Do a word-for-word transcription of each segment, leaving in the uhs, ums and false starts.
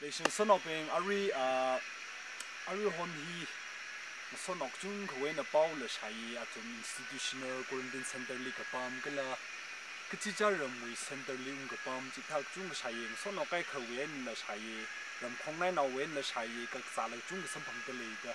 Leishin ngasotnaobing, arui, ah, arui hon hi ngasotnao kachungkhawui eina paola shāya, athum institutional quarantine center li kapam kala kachichā ramwui center li ungkapam chithā kachungkha shāya, ngasotnao kaikhawui einala shāya, ramkhong nainaowui einala shāya, kakazāla kachungkha samphangda leida.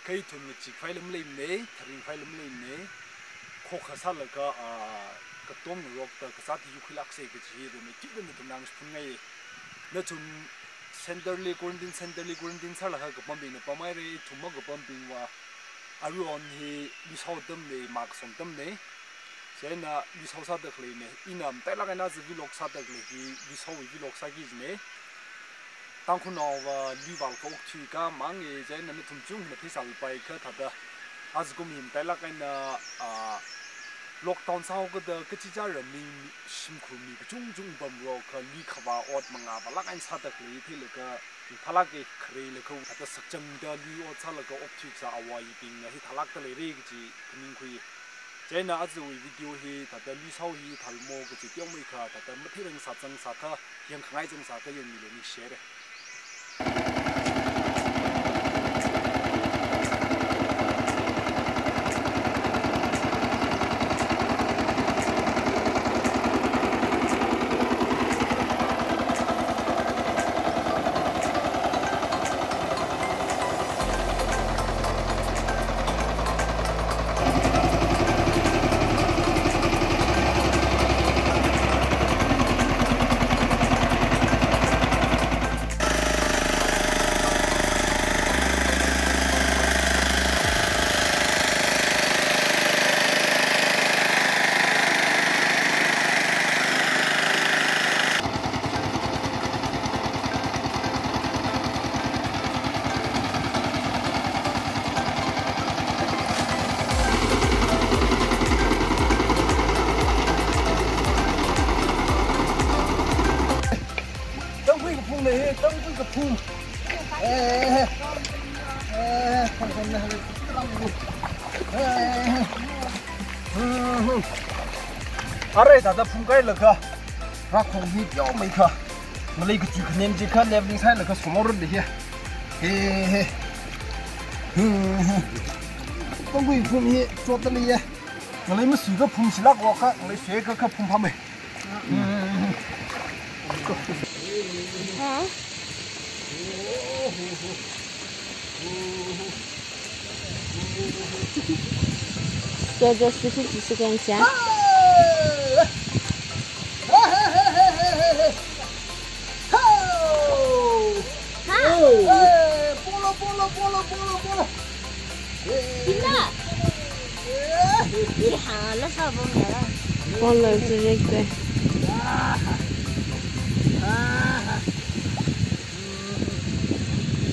Kha ithum ngachee khavai lam maleimana, tharing khavai lam maleimana, khokha sālaga, ah, katom ngarokda kazāt hi yuikhuilāksa kaji hi rumi tikda nathumli hāngphunngaiya. Nathum center li, quarantine center li quarantine sālaga kapambingna pamhaira, ithum makapambingva arui hon hi luishao atamna, makasom atamna. Chieina luishao sāda khaleina, ina matailāk eina aja vlog sāda khalei hi luishaowui vlog sāki kajina. Tangkhulnaova luivālaga okthuikha manga, chieina nathum kachungkhana pheisalpai kha thāda ajakum hi matailāk eina, ah, lockdown sāhaokida kachichā ram mi, shimkhur mi kachungkha ungpamrokha luikhavā ot mangā vālāk eina sāda khalei theilaga, thālāka, kharelaga thāda sakchangda lui ot sālaga okthui kasā avāyibingna hithālākda leira kaji phaningkhui. Chieina ajawui video hi thāda luishao hi thālmo kaji teomeikha thāda matheirang sāzang sākha, yangkhangai zang sākha yangmilu, ningshihaira. Tangkui kaphung lei, tangkui kaphung. Eh, eh, eh, kaphung lei, eh, hmm, hmm. Arui thāda phungkailaga, rākhong hi teomeikha, ngalei kachi khanem chikha, leveling sāhailaga somorun de hi. He, he. Hmm, hmm. Tangkui phung hi chotda leiya. Ngalei masuikha phungshilākva kha, ngalei suikha kha phungphāmei. So, just fifty seconds, yeah? Ha! Polo, polo, polo, polo, polo. Ina. Iha, la sabong ya. Polo direct de.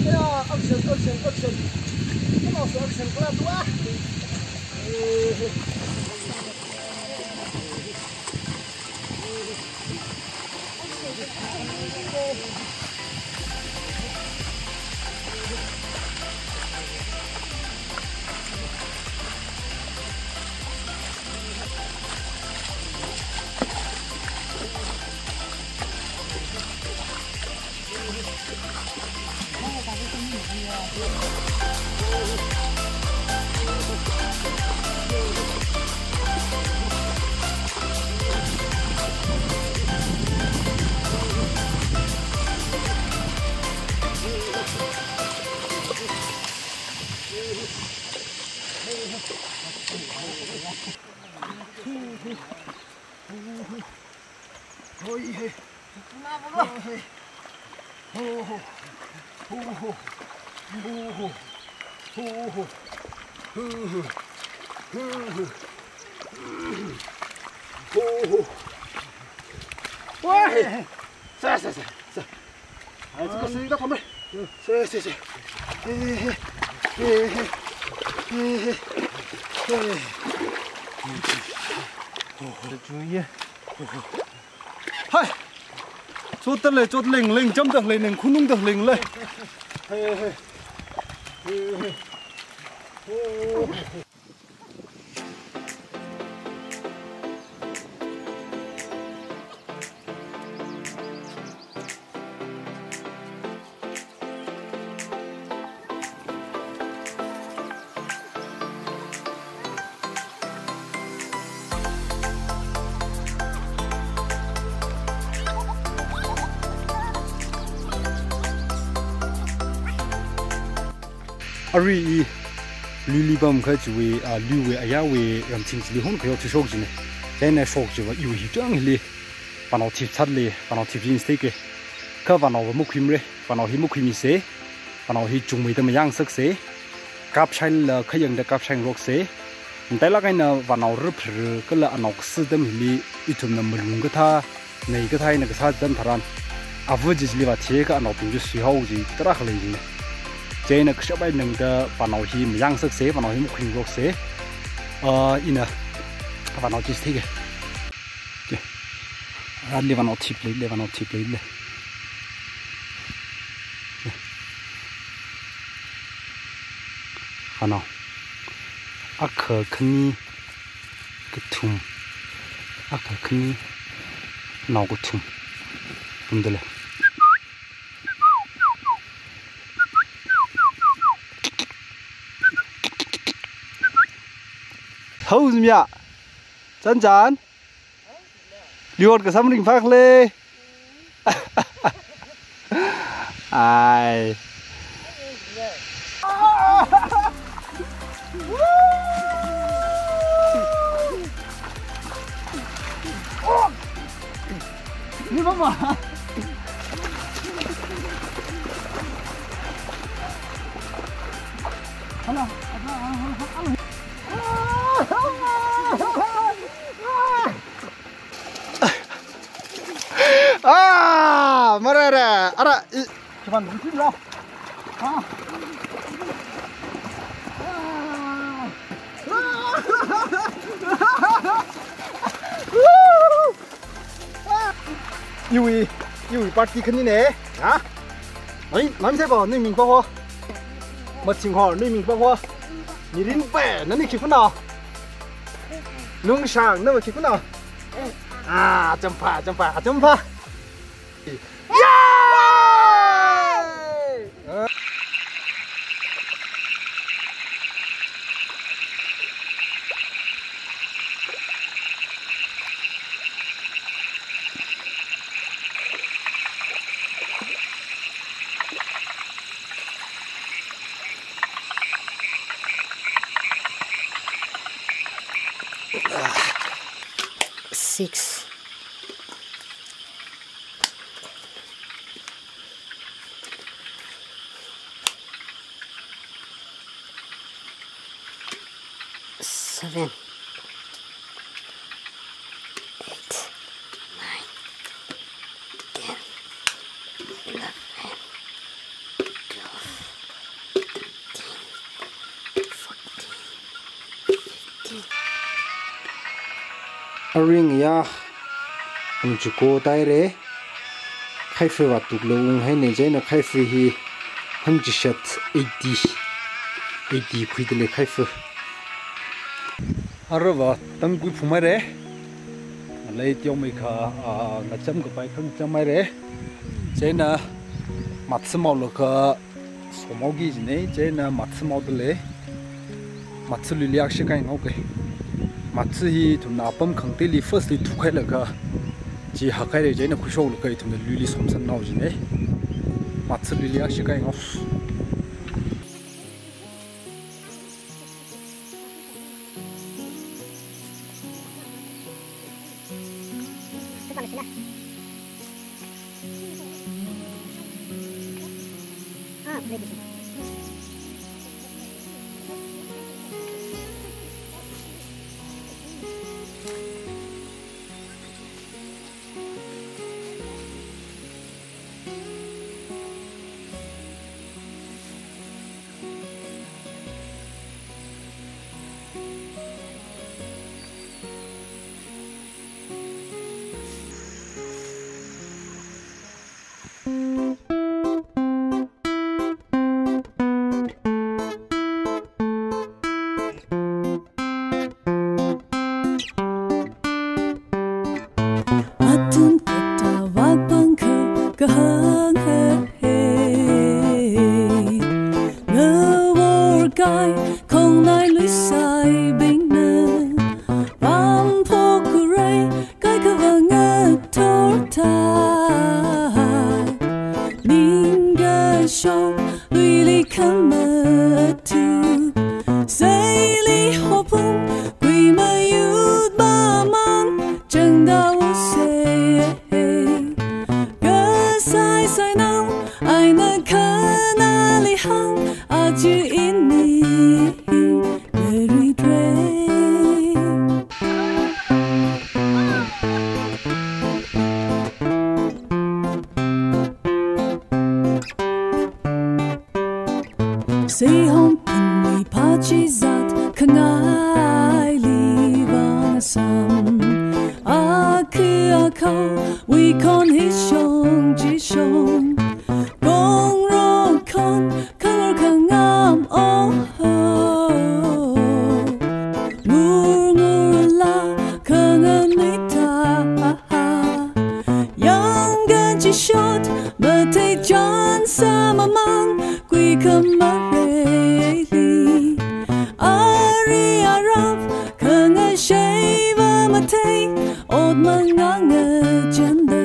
Ya, action, action, action. Come on, action, clap, wah. Wah! Sa, sa, sa, sa. Ai, tsaka singda pamre. Se, se, se. He, he. He, he. He, he. He, he. Hai. Chotda lei, chotda lei, leng, chamda lei, neng khunungda lei, lei. He, he. He, he. Arui i luili pamkha chiwui, ah, luiwui ayāwui ramching chili hon khayo thuishok jine. Chieina shok chiva iwui hi chang hili. Vanao thip sātli, vanao thip jin steke. Kha vanaova makhuimare, vanao hi makhuimise. Vanao hi chungmeida mayangsakse. Kapshaila khayangda kapshaingarokse. Matailāk eina vanao ripher kala anao kasā atam hili ithumna malung kathā, nei kathā eina kasā atam tharan, ava chi chili vāthikha anaobing chi suihao chi tarākha lei jine. Chieina kashap eina nangda vanao hi mayangsakse, vanao hi makhuingarokse. Ah, ina vanao chi steke. Ke. Rāli vanao thip leile, vanao thip leile. Vanao. Akha khani kathum. Akha khani nao kathum. Pamdalei. Hao zimiya. Chan chan. Liwat kasam ringphākle. Ai. Ni mama. Hala, hala, hala, hala. Ah, marare. Ara, i. Cuman mungkin lah. Ah. Iwui, iwui party khanine. Ha? Nani, nani seba, nani ming pa ho? Maching ho, nani ming pa ho? Nirin pe, nani khipana? Nungshang, nani khipana? Ah, champa, champa, champa. Yay! Six. Seven, eight, nine, ten, eleven, twelve, thirteen, fourteen, fifteen. Aring ya, ang chuko taire. Khaifa vātukla unghaine, chieina khaifa hi hangchishat eighty, eighty khuidalei khaifa. Arava tangkui phunghaire. Lei teomeikha, ah, ngacham kapai khangacham haire. Chieina matsa maolakha somao ki jine, chieina matsa maodalei. Matsa luili akha shikhaingaoke. Matsa hi ithumna apam khangateili first li thukhailaga, chi hakhaire chieina khuishoklaga ithumna luili somsannao jine. Matsa luili akha shikhaingao. Atun kata wakpang kahang he. Nawor kai khongnai luisai bingna. Pamphok kurai kai kavang athor thai. Ningkashok luili khamat. Wui khon hi shong chi shong, kongrong khon khangar khangam, oh ho. Ngur ngur la khanganui ta, yangkhan chi shot, mathei chān samamang, kui khamareili. Ari arap khangashei va mathei, ot manganga chanda.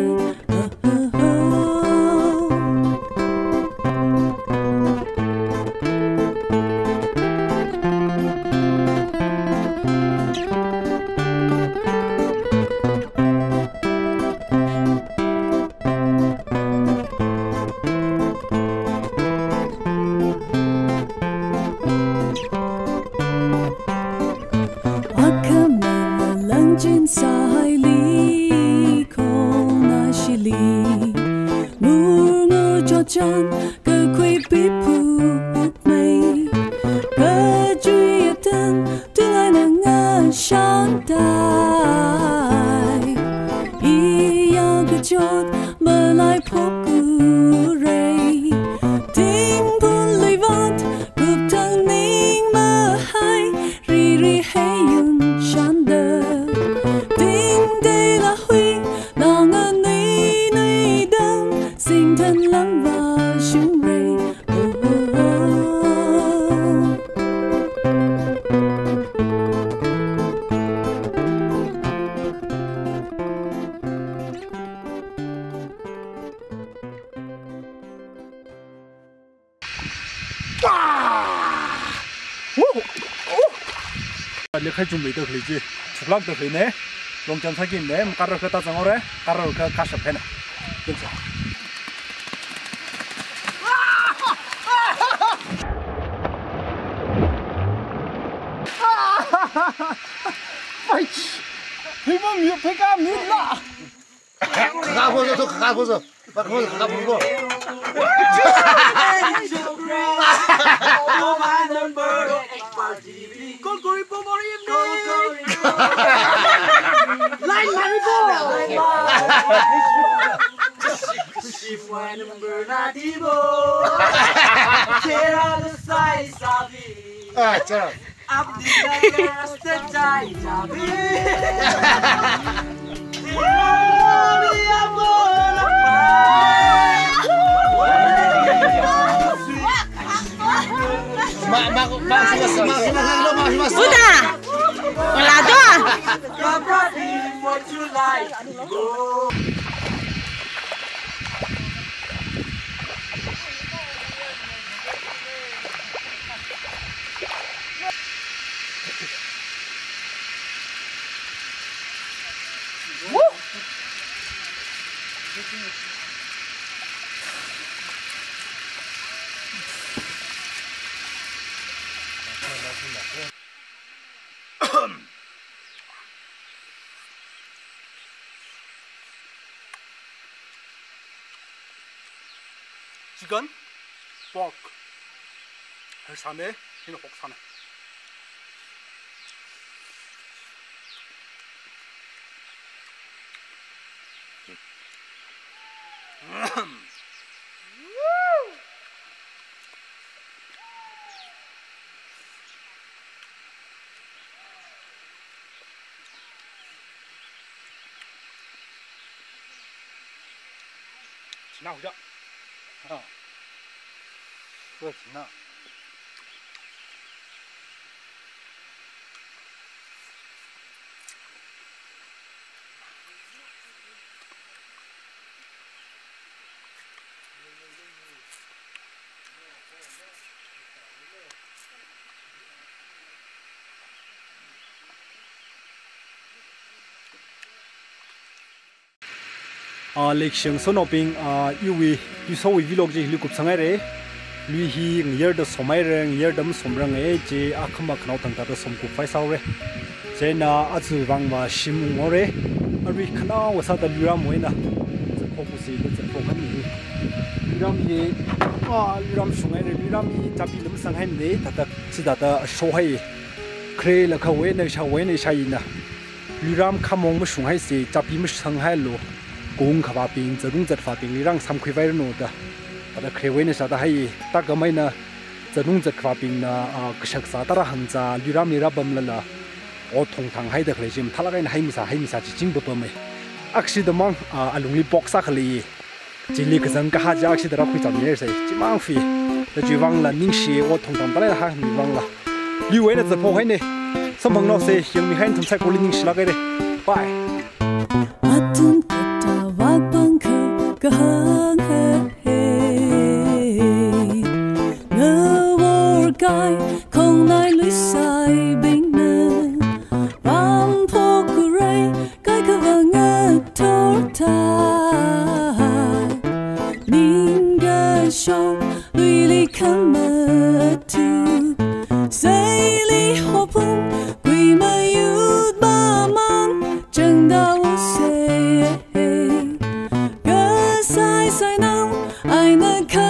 Akhama langchin sahaili khona shili, ngur ngur chochan kakhui pipu mei, kajui atan tungai na ngashantai. Iya kachot malai phokure, tingphun luivat kuptang ning mahai, riri hei yun shanda. Tingdei lahui nanga nui nui dang, singthan lam va shungre. Oh, oh, oh. Lekhai chumvei da khalei chi, thuklak da khalei ne, longchan sāki ne, makarar kata zangore, karar ka kashap hai na. Yun sa. Fight! Himam yu peka mi la. Kakak bozo tu, kakak bozo. Kakak bozo, kakak bozo. Line Maribo. Ah, chara. Ma, ma, ma, ma, ma, ma, ma, ma, ma, ma. Buda! Wala do! Chicken, pork, hai sāne, hina pork sāne. China huja. Ha. China. Ah, leisheng sonobing, ah, iwui, iwui vlog chi hili kupsang haire. Lui hi ngayarda somhaire, ngayarda masomrange, chi akhama khanao thangda somkup phai sāhaire. Chieina aja vang va shim unghaire. Arui khanaowa sāda luiram wui eina zaphok kusi da zaphok khan ni. Luiram hi, ah, luiram shunghaire, luiram hi chāpi lam sanghai ne, thāda, chithāda shohai. Kre la khawui eina shāwui eina shāi na. Luiram khamong mashung haise, chāpi masang hailu. Ung khavābing, zanung zatvābingli rāngasamkhuipairanu da. Thāda kharewui eina sāda hi, thākhamei eina zanung zatvābingna, ah, kashak sā tara hangza, luiramli rāpamlala, ot thongthang haida khalei chi mathālāk eina haimi sā, haimi sā chi chingpapamei. Akhashida mang, ah, alungli pok sākhalei. Chili kazang kahā chi akhashida rākhuichāmhaisei, chimang fi. Da chiwui vangla ningshi, ot thongthang tara hāngmi vangla. Luiwui eina zatphok haine. Samphangnaosei, yangmihai nathum saikora ningshilāk haire. Bye. Atam kathā vākpangkha kahāng hai. Ngavorkahai khongnai luisaibingna, pamphok khuirei kaikhava ngathor thā. Ning kashok luili khamathu, seili hopung, kuimayut mamang, changda usei. Kasai sainao, eina kha